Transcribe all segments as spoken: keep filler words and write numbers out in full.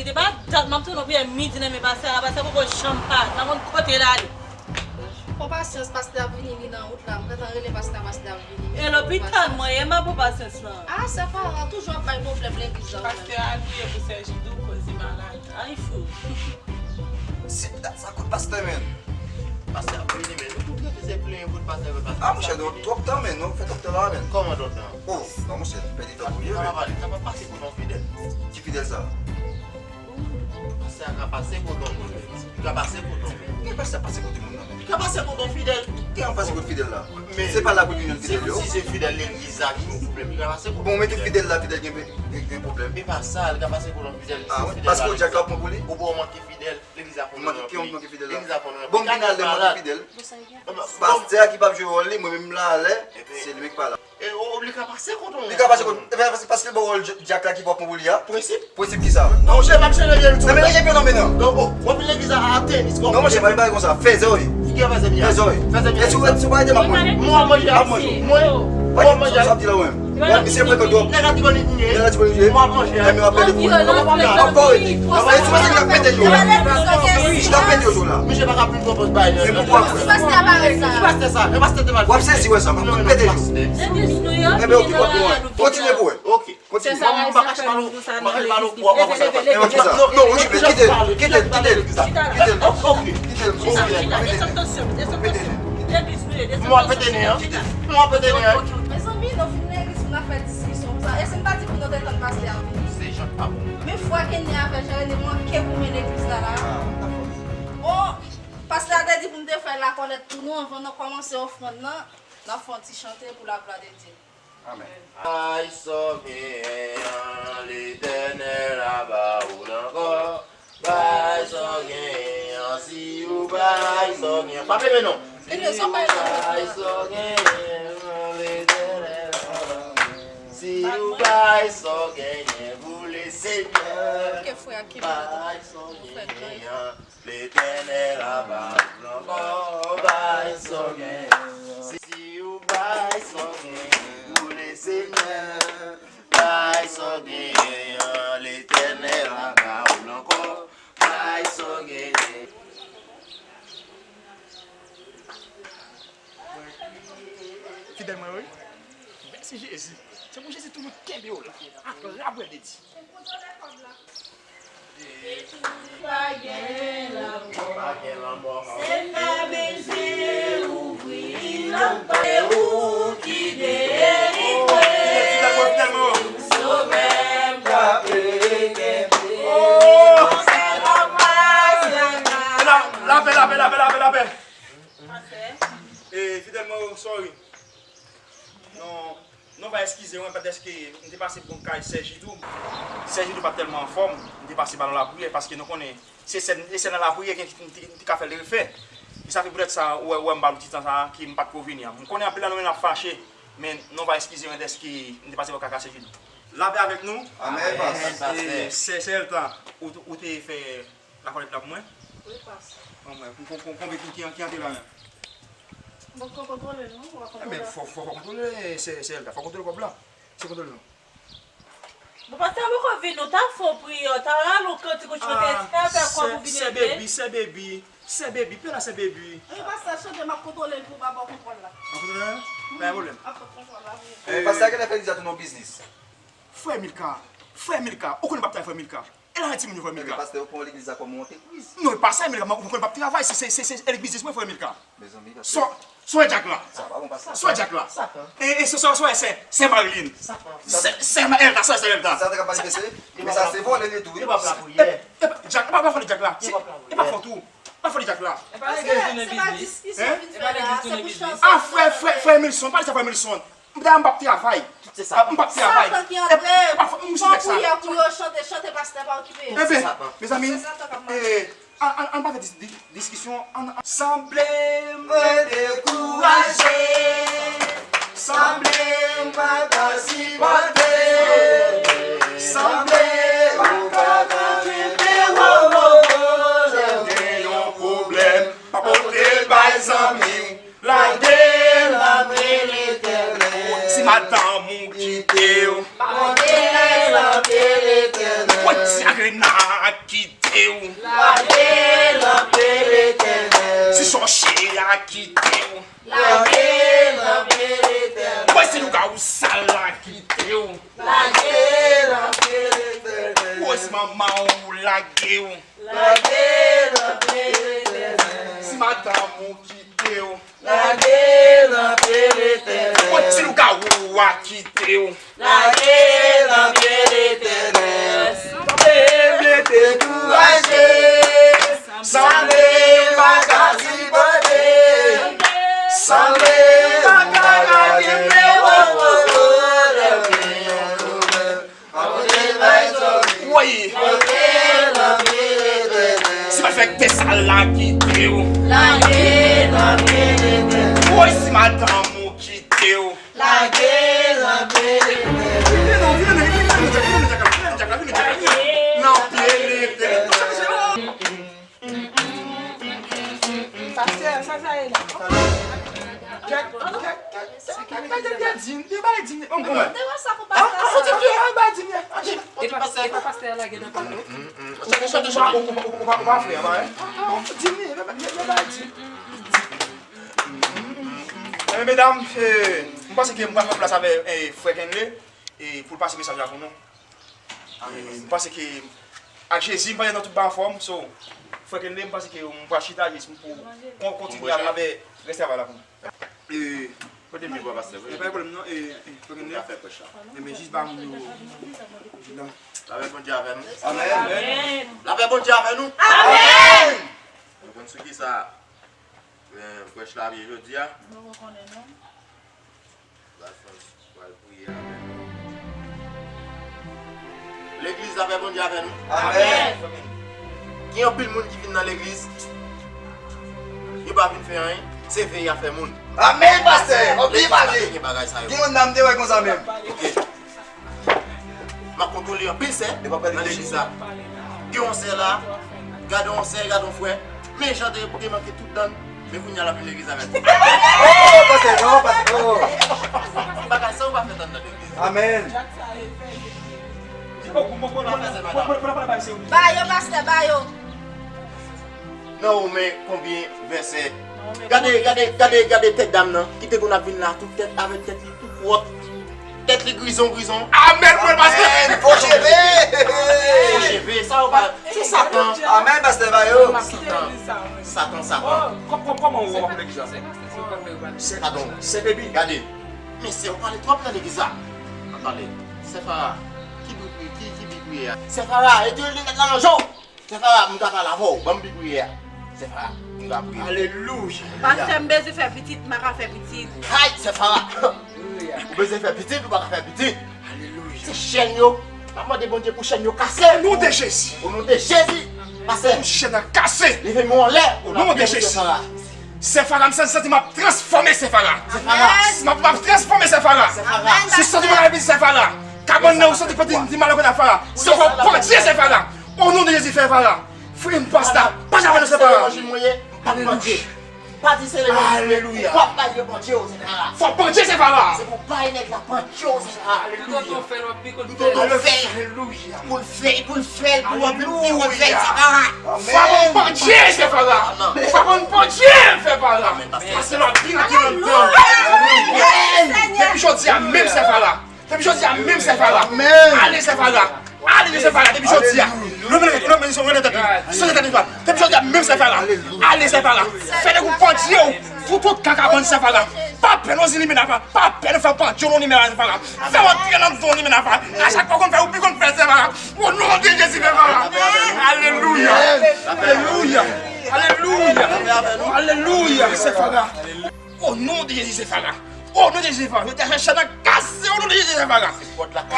Li te pa dat m ap tann w priyè midi nan men pastè a, pastè poko janm parèt, m pa konn kote l ale. Pran pasyans, pastè ap vini, li nan wout la. M gentan rele pastè a, pastè ap vini. E lopital mwen ye, m ap pran pasyans lan. Ah, se pa, toujou ap bay pwoblèm legliz la. Pastè a al priye pou sè Jidou, koz li malad. Ay, fou. Se dat sa kot pastè, men. Pastè ap vini, men nou tout rete se plenyen pou pastè, pastè. Ah, monchè, nou twòp tan, men, nou fè twòp tan la, men. Kòman twòp tan? Oh, non, monchè, pèdi tan pou li, men. Sa pa pale, sa pa pase pou non fidèl. Ki fidèl sa? Pastè a ka pase kote yon moun, li ka pase kote yon moun. Gen pastè pase kote moun nan, men. Li ka pase kote yon fidèl. Gen yon pase kote fidèl la. Men se pa la pou li jwenn fidèl yo. Si se fidèl legliz la ki gen pwoblèm, li ka pase kote yon fidèl. Bon, mete fidèl la, fidèl gen, gen, gen pwoblèm. E pa sa, li ka pase kote yon fidèl. Ah, wi. Paske w di ak la pran pou li? Ou bon manke fidèl, legliz la konn manke fidèl. Bon, m vin al lè manke fidèl. Pastè a ki p ap jwe wòl li, mwen menm m la alè, se li menm ki pa la. E, o, o, li ka pase kote yon moun. Li ka pase kote, e, paske, paske l ba w wòl dyak la ki pran pou li a. Prensip. Prensip ki sa? Non, monchè, m ap chanje vye l tou. Non, men chanje vye non, men non. Non, bon, w ap vin legliz a, a tenis, non, monchè, pa pale konsa. Fèzè w ye. Fèzè w ye. Fèzè w ye. E si w, si w pa rete, m ap manje. Mwen, w ap manje. Mwen, w ap manje. Sa w ap di la, w menm. Misye frekante w. Nèg Latibonit m ye. Nèg Latibonit m ye. Mwen ap manje. Mwen ap pete jou la. Misye pa ka vin pran pòz bay. Pastè sa, pastè te mal. W ap sezi wè sa, m ap pete jou. Enben, oke, kontinye pou wè. Oke. Kontinye. Mwen, m pa kache pale w, m pa kache pale w pou w konsa. Enben, kisa? Non, non, okipe, kite l, kite l, kite l, kite l. Oke. Kite l, oke. Mwen ap pete nen an. Mwen ap pete nen an. Mezanmi, nou vin nan legliz pou n ap fè diskisyon konsa. E si m ta di pou nou te tann pastè a vini? Se jan pa bon. Men fwa Kenny avè Jerene manke pou men legliz la la. Bon, pastè a te di pou m te fè lakòlèt pou nou anvan nou kòmanse ofrann nan. N ap fè yon ti chante pou laglwa de Dye. Amèn. Bay sa w genyen an, Letènèl a ba ou l ankò. Bay sa w genyen an, si ou bay sa w genyen. Frape men non. Si ou bay sa w genyen an, Letènèl a ba ou. Si ou bay sa w genyen pou Lesenyè. Bay sa w genyen an. Letènèl a ba ou l ankò, bay sa w genyen. Si ou bay sa w genyen pou Lesenyè, bay sa w genyen an, Letènèl a ba ou l ankò, bay sa w genyen. Fidèl mwen, wi. Mèsi, Jezi. Se pou Jezi toujou kenbe w la. Atrap w, Didi. Pa gen lanmò. Pa gen lanmò. Se pa bezwen ouvri lanmò. Se ou ki delivre m. Sovè m kanpe kenbe. Oh! Se lanmò. Lapè, lapè, lapè, lapè, lapè. E, Fidèl mwen, sorry. Non, non, va eskize mwen, paske m te pase bon kay Sè Jidou. Sè Jidou pa t tèlman anfòm, m te pase ba l nan lapriyè, paske nou konnen, se sè, se sè nan lapriyè ki, ki, ki, ki ka fè l refè. E sa fè poutèt sa, ou wè, ou wè m ba l ti tan sa a, ki m pa t ko vini an. M konnen anpil nan nou menm n ap fache, men non, va eskize mwen dèske m te pase bò kaka Sè Jidou. Lapè avèk nou. Amèn, pastè. E, sè, sè Elta, ou, ou te fè lakòlèt la pou mwen? Wi, pastè. Bon, mwen, kon, kon, konbyen ki, ki, ki antre la menm? Bon, fò kontwole l, non? Fò kontwole. Enben, fò, fò, fò kontwole, sè, sè Elta, fò kontwole kòb la. Se kontwole non. Bon, pastè, mwen konn vin, ou ta fè yon priyè, ou ta rale yon kantik, ou chante, ti pa fè kòb ou vin ede. Sè Baby, sè Baby, sè Baby, pè la sè Baby. Wi, pastè, chante, m ap kontwole l pou m ap ba w kontwòl la. M ap kontwole l? Pa gen pwoblèm. M ap pran kontwòl la pou ou. Pastè, genlè fè li di a tou nan biznis. Frè Milka, frè Milka, ou konnen m ap travay frè Milka. E la, yon timoun yo, frè Milka. Enben, pastè, ou pran legliz la kòm yon antrepriz. Non, e pa sa, Milka, mwen, mwen konn pa travay, se, se, se, se legliz mwen, frè Milka. Mezanmi, pastè. Sò, sò e dyak la. Sa pa bon, pastè. Sò e dyak la. Sa pa. E, e sò, sò, sò e sè, sè Marilyn. Sa pa. Sè, sè Elta, sò e sè Elta. Sa te ka manifeste. Men sa se vòlè li tou, wi. E pa lapriyè. E, e, dyak, e pa, e pa fòt dyak la. E pa fòt ou. Pa fòt dyak la. E pa legliz tounen biznis. Hein? E pa legliz tounen biznis. Ah, frè, frè, frè Emilson, pa di sa frè Emilson. Dayè, m p ap travay. Tout se sa. M p ap travay. Satan ki antre. E, e pa fòt, m sou tèks sa. Fè priyè pou yo chante, chante pastè pa okipe yo. Enben, mezanmi, e, an, an, an pa fè dis-, di-, diskisyon, an, an. Sanble mwen dekouraje. Sanble m pa ka sipòte. Sanble m pa ka kenbe, wo, wo, wo, lè w gen yon pwoblèm. Pa pote l bay zanmi w. Lage l nan men Letènèl. Si mad-, Tanm ou kite w. Lage nan pye Letènèl. Wè ti agrena kite w. Lage nan pye Letènèl. Si sòsye a kite w. Lage nan pye Letènèl. Wè si lougawou sal la kite w. Lage nan pye Letènèl. Wè si manman w lage w. Lage nan pye Letènèl. Si madanm ou kite w. Lage nan pye Letènèl. Wè ti lougawou a kite w. Lage nan pye Letènèl. Sanble m dekouraje. Sanble m pa ka sipòte. Sanble m pa ka kenbe. Wo, wo, wo, wo, lè w gen yon pwoblèm. Woy! Si pa fè tès sa la kite w. Woy, si madanm ou kite w. Vini non, vini non, vini, vini, vini, vini, vini, vini, vini, vini, vini, vini, nan pye Letènèl. Pastè, sa sa ye la? Kèk, kèk, kèk, kèk, kèk, kèk, kèk, dim, yo bay dim, on, on. Devan sa pou pastè. An, an, an, bay dim, an, dim. E pa, e pa pastè a lage nan pano. Chante, chante, chante, ou, ou, ou, ou pa, ou pa frè, pa, hein? An, an, dim, yo, yo, yo bay dim. Enben, medam, eh, m panse ke m pral fè plas avè, eh, frè Kenley, eh, pou l pase mesaj la pou nou. Eh, m panse ke ak Jezi, m panse nou tout ba anfòm. So, frè Kenley, m panse ke m pral chita jis pou kon-, kontinye avè rès travay la pou nou. Eh, kote mikwo a, pastè? E pa gen pwoblèm non, eh, eh, frè Kenley. Enben, jis ba moun yo. Lapè Bondye avè nou. Amèn. Lapè Bondye avè nou. Amèn. Nou konn sou ki sa, eh, prèch la ye jodi a? Nou rekonnen non. Legliz, lapè Bondye avè nou. Amèn. Gen anpil moun ki vin nan legliz, yo pa vin fè anyen, se veye ap fè moun. Amèn, pastè. Ou byen pale. Gen yon nanm te wè konsa menm. Ok. M ap kontwole anpil sè nan legliz la. Gen yon sè la, gade yon sè, gade yon frè. Men jan te, te manke tout dan, men kounye a l ap vin legliz avèk. Oh, pastè, non, pastè, oh. Bagay sa yo pa fèt anndan legliz. Amèn. Ba yo, pastè, ba yo. Nan Women, konbyen vèsè? Gade, gade, gade, gade tèt dam nan, ki te konn ap vin la, tout tèt avèk tèt li, tout pwòp. Tèt li grizon, grizon. Amèn, frè pastè. Amèn, fo cheve. Fo cheve, sa yo pa, se Satan. Amèn, pastè, ba yo. Satan, Satan, Satan. Kò-, kò-, kòman ou wè w ap legliz la? Padon. Sè Baby. Gade. Men sè, ou pale twòp nan legliz la. Pale. Sè Farah, ki bri, ki, ki bri priyè a? Sè Farah, ede li met la nan je w. Sè Farah, m ka pale avè w. Ban m bri priyè a. Sè Farah, m ka priye. Alelouya. Pastè, m bezwen fè pitit, m pa ka fè pitit. Hay, Sè Farah. Ou bezwen fè pitit, ou pa ka fè pitit. Alelouya. Se chèn yo. M ap mande Bondye pou chèn yo kase. O non de Jezi. O non de Jezi. Pastè. Pou chèn nan kase. Leve men w anlè. O non de Jezi. Sè Farah. Sè Farah, m santi, santi m ap transfòme Sè Farah. Sè Farah. M ap, m ap transfòme Sè Farah. Sè Farah. Si w santi w ap pèdi Sè Farah, kabann nan ou santi pèdi, di mal kote Sè Farah. Si w ap pandye Sè Farah. O non de Jezi, Sè Farah. Frè m, pastè, pa janm fè nou Sè Farah. Levanjil mwen ye, m p ap pandye. Pa di se levanjil mwen ye, ou p ap bay yo pandye w Sè Farah. Fò pandye Sè Farah. Se pou bay nèg la pandye w Sè Farah. Alelouya. Tonton fè l, w ap pi konn fè l. Tonton fè l. Alelouya. Pou l fè, pou l fè l, pou w ap vin pi wòl fè l, Sè Farah. Amèn. Fò ban m pandye, Sè Farah. Fò ban m pandye, Sè Farah. Amèn, pastè. Paske l ap vin, vin anndan. Alelouya. Depi jodi a, menm Sè Farah. Depi jodi a, menm Sè Farah. Amèn. Ale, Sè Farah. Ale, Sè Farah. Depi jodi a. Alelouya. Depi jodi a, menm Sè Farah. Ale, Sè Farah. Fè nèg ou pandye w. Tout, tout kaka bann Sè Farah. Pa pè non limena Farah. Pa pè non fè pandye w non limena Farah. Fè w antre nan zòn limena Farah. A chak fwa w konn fè, ou pi konn fè Sè Farah. O non de Jezi, Sè Farah. Alelouya. Alelouya. Alelouya. Alelouya, Sè Farah. O non de Jezi, Sè Farah. O non de Jezi, Sè Farah. Yo te chèn nan kase, o non de Jezi, Sè Farah.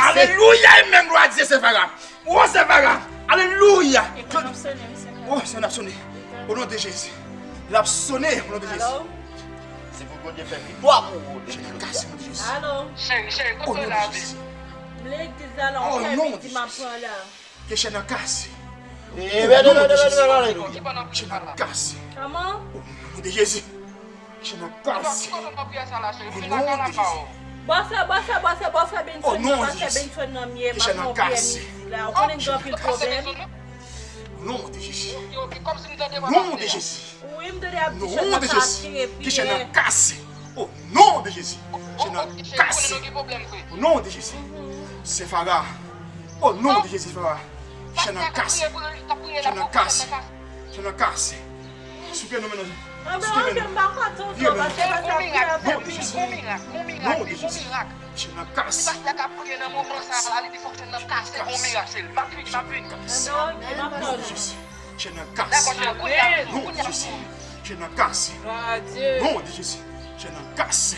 Alelouya, amen, glwa a Dye, Sè Farah. O, Sè Farah. Alelouya. O, Sè, n ap sone. O non de Jezi. L ap sone, o non de Jezi. Alo? Se pou Bondye fè viktwa pou ou. Chèn nan kase, o non de Jezi. Alo? Cheri, cheri, kote w la? O non de Jezi. M legliz la, la, ou fè piti m ap pran la. Ke chèn nan kase. O non de Jezi. Chèn nan kase. Kòman? O non de Jezi. Chèn nan kase. O non de Jezi. Bòsè, bòsè, bòsè, bòsè, Benson nan, bòsè Benson nan m ye, m ap monte mizi la. Ou konnen m gen anpil pwoblèm. O non de Jezi. O non de Jezi. Wi, m tande y ap di chèn nan ka tire pyè. Ke chèn nan kase. O non de Jezi. Chèn nan kase. O non de Jezi. Sè Fara. O non de Jezi, Fara. Chèn nan kase. Chèn nan kase. Chèn nan kase. Souke non men non. Souke men non. Vire men non. Non de Jezi. Non de Jezi. Chèn nan kase. Chèn nan kase. Non de Jezi. Chèn nan kase. Chèn nan kase. Non de Jezi. Chèn nan kase.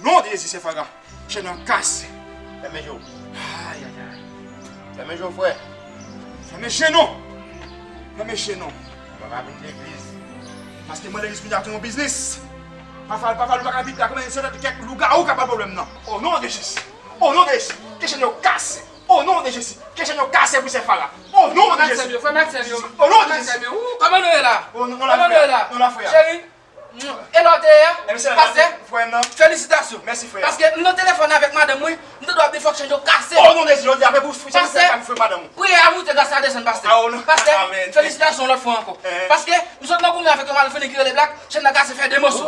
Non de Jezi, Sè Fara. Chèn nan kase. Fèmen je w. Ayayay. Fèmen je w, frè. Fèmen je non. Fèmen je non. Mwen pa vin legliz. Paske mwen legliz kounye a tou yon biznis. Pafwa, pafwa, nou pa ka vin la kòman se kèk lougawou k ap bay pwoblèm nan. O non de Jezi. O non de Jezi. Ke chèn yo kase. O non de Jezi. Ke chèn yo kase pou Sè Fara. O non de Jezi. Frè Maxime yo, frè Maxime yo. O non de Jezi. Ou, kòman nou ye la? O non, nou la, frè. Kòman nou ye la? Nou la, frè. Cheri, e lè w te ye a? Pastè, felisitasyon. Mèsi, frè. Paske m nan telefòn avèk madanm mwen, m tande w ap di fòk chèn yo kase. O non de Jezi, jodi a, apre pou chèn yo kase, fè madanm ou. Priyè a moute, gras la desann, pastè. Pastè, felisitasyon yon lòt fwa ankò. Paske m sot nan goumè avèk yon malfini ki rele Black, chèn nan kase fè de moso.